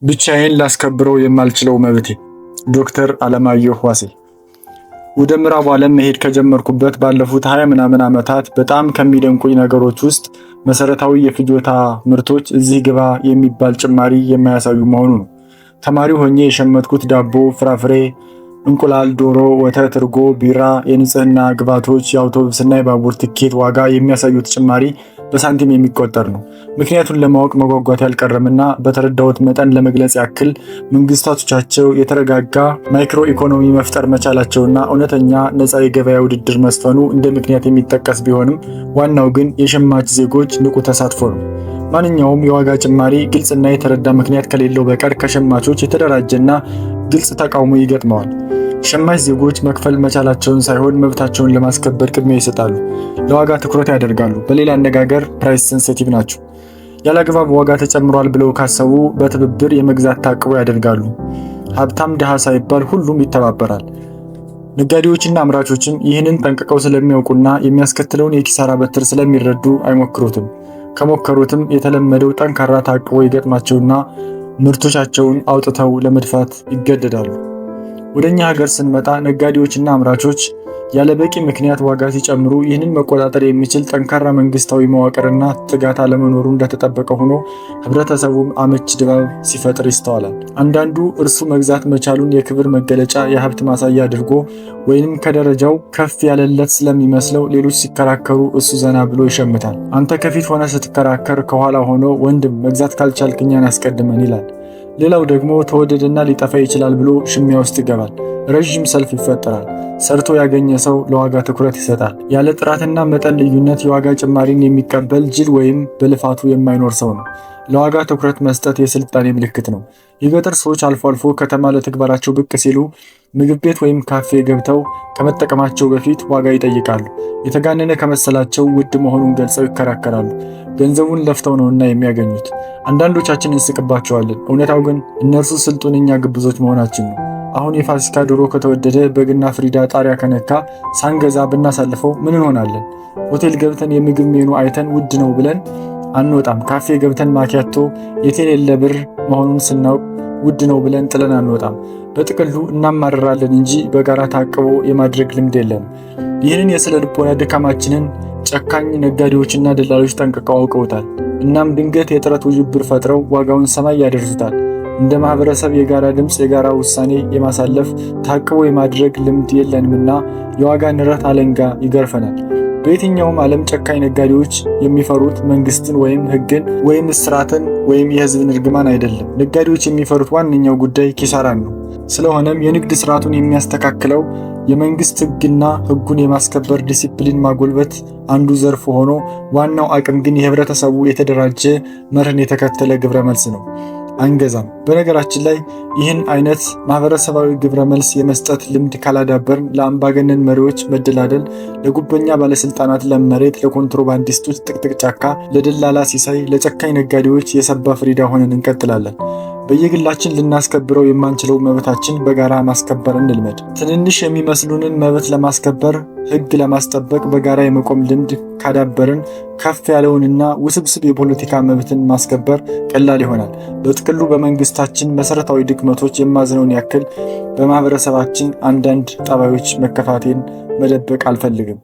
ብቻዬን ላስከብረው የማልችለው መብቴ። ዶክተር አለማየሁ ዋሴ። ወደ ምዕራቡ ዓለም መሄድ ከጀመርኩበት ባለፉት 20 ምናምን ዓመታት በጣም ከሚደንቁኝ ነገሮች ውስጥ መሰረታዊ የፍጆታ ምርቶች እዚህ ግባ የሚባል ጭማሪ የማያሳዩ መሆኑ ነው። ተማሪ ሆኜ የሸመትኩት ዳቦ፣ ፍራፍሬ፣ እንቁላል፣ ዶሮ፣ ወተት፣ እርጎ፣ ቢራ፣ የንጽህና ግብዓቶች፣ የአውቶቡስና የባቡር ትኬት ዋጋ የሚያሳዩት ጭማሪ በሳንቲም የሚቆጠር ነው። ምክንያቱን ለማወቅ መጓጓት ያልቀረምና በተረዳሁት መጠን ለመግለጽ ያክል መንግስታቶቻቸው የተረጋጋ ማይክሮ ኢኮኖሚ መፍጠር መቻላቸውና እውነተኛ ነፃ የገበያ ውድድር መስፈኑ እንደ ምክንያት የሚጠቀስ ቢሆንም ዋናው ግን የሸማች ዜጎች ንቁ ተሳትፎ ነው። ማንኛውም የዋጋ ጭማሪ ግልጽና የተረዳ ምክንያት ከሌለው በቀር ከሸማቾች የተደራጀና ግልጽ ተቃውሞ ይገጥመዋል። ሸማች ዜጎች መክፈል መቻላቸውን ሳይሆን መብታቸውን ለማስከበር ቅድሚያ ይሰጣሉ። ለዋጋ ትኩረት ያደርጋሉ። በሌላ አነጋገር price sensitive ናቸው። ያለአግባብ ዋጋ ተጨምሯል ብለው ካሰቡ በትብብር የመግዛት ታቅቦ ያደርጋሉ። ሀብታም ድሃ ሳይባል ሁሉም ይተባበራል። ነጋዴዎችና አምራቾችም ይህንን ጠንቅቀው ስለሚያውቁና የሚያስከትለውን የኪሳራ በትር ስለሚረዱ አይሞክሩትም። ከሞከሩትም የተለመደው ጠንካራ ታቅቦ ይገጥማቸውና ምርቶቻቸውን አውጥተው ለመድፋት ይገደዳሉ። ወደኛ ሀገር ስንመጣ ነጋዴዎችና አምራቾች ያለ በቂ ምክንያት ዋጋ ሲጨምሩ ይህንን መቆጣጠር የሚችል ጠንካራ መንግስታዊ መዋቅርና ትጋት አለመኖሩ እንደተጠበቀ ሆኖ ህብረተሰቡም አመች ድባብ ሲፈጥር ይስተዋላል። አንዳንዱ እርሱ መግዛት መቻሉን የክብር መገለጫ፣ የሀብት ማሳያ አድርጎ ወይንም ከደረጃው ከፍ ያለለት ስለሚመስለው ሌሎች ሲከራከሩ እሱ ዘና ብሎ ይሸምታል። አንተ ከፊት ሆነ ስትከራከር ከኋላ ሆኖ ወንድም መግዛት ካልቻልክ እኛን አስቀድመን ይላል። ሌላው ደግሞ ተወደደና ሊጠፋ ይችላል ብሎ ሽሚያ ውስጥ ይገባል። ረዥም ሰልፍ ይፈጠራል። ሰርቶ ያገኘ ሰው ለዋጋ ትኩረት ይሰጣል። ያለ ጥራትና መጠን ልዩነት የዋጋ ጭማሪን የሚቀበል ጅል ወይም በልፋቱ የማይኖር ሰው ነው። ለዋጋ ትኩረት መስጠት የስልጣኔ ምልክት ነው። የገጠር ሰዎች አልፎ አልፎ ከተማ ለተግባራቸው ብቅ ሲሉ ምግብ ቤት ወይም ካፌ ገብተው ከመጠቀማቸው በፊት ዋጋ ይጠይቃሉ። የተጋነነ ከመሰላቸው ውድ መሆኑን ገልጸው ይከራከራሉ። ገንዘቡን ለፍተው ነውና የሚያገኙት። አንዳንዶቻችን እንስቅባቸዋለን። እውነታው ግን እነርሱ ስልጡን፣ እኛ ግብዞች መሆናችን ነው። አሁን የፋሲካ ዶሮ ከተወደደ፣ በግና ፍሪዳ ጣሪያ ከነካ ሳንገዛ ብናሳልፈው ምን እንሆናለን? ሆቴል ገብተን የምግብ ሜኑ አይተን ውድ ነው ብለን አንወጣም። ካፌ ገብተን ማኪያቶ የቴሌለ ብር መሆኑን ስናውቅ ውድ ነው ብለን ጥለን አንወጣም። በጥቅሉ እናማርራለን እንጂ በጋራ ታቅቦ የማድረግ ልምድ የለንም። ይህንን የስነ ልቦና ድካማችንን ጨካኝ ነጋዴዎችና ደላሎች ጠንቅቀው አውቀውታል። እናም ድንገት የጥረት ውዥብር ፈጥረው ዋጋውን ሰማይ ያደርሱታል። እንደ ማህበረሰብ የጋራ ድምፅ፣ የጋራ ውሳኔ የማሳለፍ፣ ታቅቦ የማድረግ ልምድ የለንምና የዋጋ ንረት አለንጋ ይገርፈናል። በየትኛውም ዓለም ጨካኝ ነጋዴዎች የሚፈሩት መንግስትን ወይም ሕግን ወይም እስራትን ወይም የህዝብን እርግማን አይደለም። ነጋዴዎች የሚፈሩት ዋነኛው ጉዳይ ኪሳራን ነው። ስለሆነም የንግድ ስርዓቱን የሚያስተካክለው የመንግስት ሕግና ሕጉን የማስከበር ዲሲፕሊን ማጎልበት አንዱ ዘርፍ ሆኖ ዋናው አቅም ግን የህብረተሰቡ የተደራጀ መርህን የተከተለ ግብረ መልስ ነው። አንገዛም። በነገራችን ላይ ይህን አይነት ማህበረሰባዊ ግብረ መልስ የመስጠት ልምድ ካላዳበርን ለአምባገነን መሪዎች መደላደል፣ ለጉበኛ ባለስልጣናት ለመሬት፣ ለኮንትሮባንዲስቶች ጥቅጥቅ ጫካ፣ ለደላላ ሲሳይ፣ ለጨካኝ ነጋዴዎች የሰባ ፍሪዳ ሆነን እንቀጥላለን። በየግላችን ልናስከብረው የማንችለው መብታችን በጋራ ማስከበር እንልመድ። ትንንሽ የሚመስሉንን መብት ለማስከበር፣ ህግ ለማስጠበቅ በጋራ የመቆም ልምድ ካዳበርን ከፍ ያለውንና ውስብስብ የፖለቲካ መብትን ማስከበር ቀላል ይሆናል። በጥቅሉ በመንግስታችን መሰረታዊ ድክመቶች የማዝነውን ያክል በማህበረሰባችን አንዳንድ ጠባዮች መከፋቴን መደበቅ አልፈልግም።